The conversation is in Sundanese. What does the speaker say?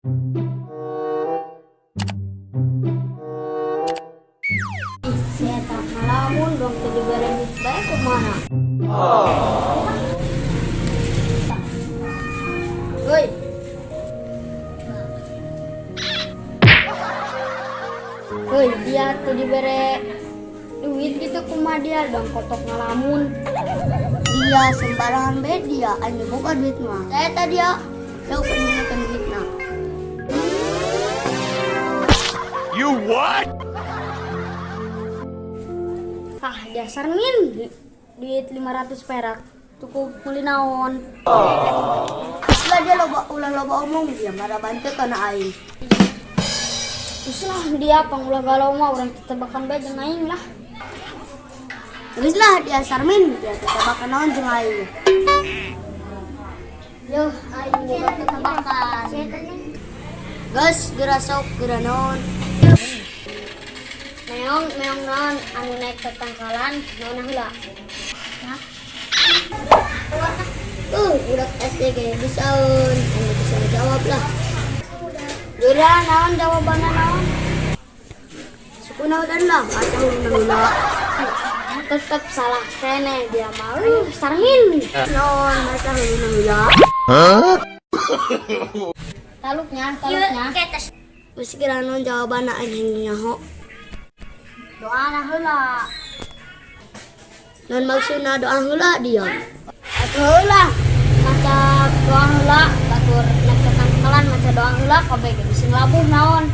Ih, si eta ngalamun dong teu dibere duit bae kumaha. Woi. Woi, dia teu dibere duit gitu kumaha dia dong kotok ngalamun. Dia sembarangan bae dia, anu boga duit mah. Saya tadi ya, jauh penyunakan duitna. You what? Ah, dasar min duit 500 perak cukup beli naon. Setelah dia loba ulah loba omong dia marah bantu kana aing. Terus lah dia pangulah galau mah urang tetebakan bae jeung aing lah. Geus lah dia Sarmin, dia tetebakan naon jeung aing. Yuh, aing boga tetebakan. Geus geura sok geura naon. Meong meong naon anu naik ke tangkalan naon heula. Hah? Budak SD ge bisaeun, anu bisa jawab lah. Geura naon jawabanna naon? Sukuna udan lah, masa huluna heula. Tetep salah kene dia mah. Sarmin. Naon masa huluna heula. Taluknya, taluknya. Geus geura naon jawabanna aing nyaho. Doa na heula. Naon maksudna doa heula dia? Atuh heula. Maca doa heula, batur naik ke tangkalan maca doa heula kabeh ge bisa ngelabuh naon.